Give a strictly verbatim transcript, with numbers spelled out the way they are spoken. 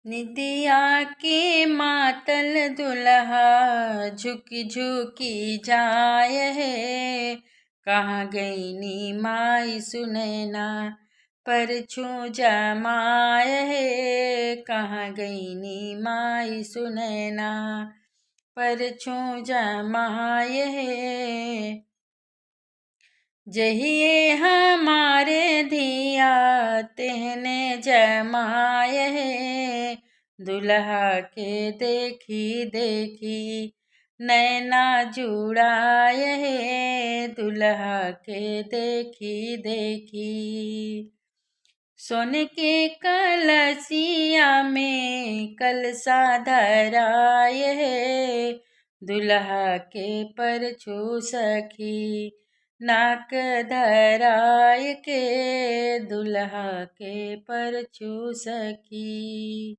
निदिया के मातल दुल्हा झुकी झुकी जाय हे, कहाँ गईनी माई सुनैना, परछू जमाय हे, कहाँ गईनी माई सुनैना, परछू जमाय हे। जहिए हमारे धिया तेहने जमाय हे, दुल्हा के देखी देखी नैना जुड़ाय हे, दुल्हा के देखी देखी। सोन के कलसिया में कलसा धराय हे, दुल्हा के परछू सखी, नाक धराय के दुल्हा के परछू सखी।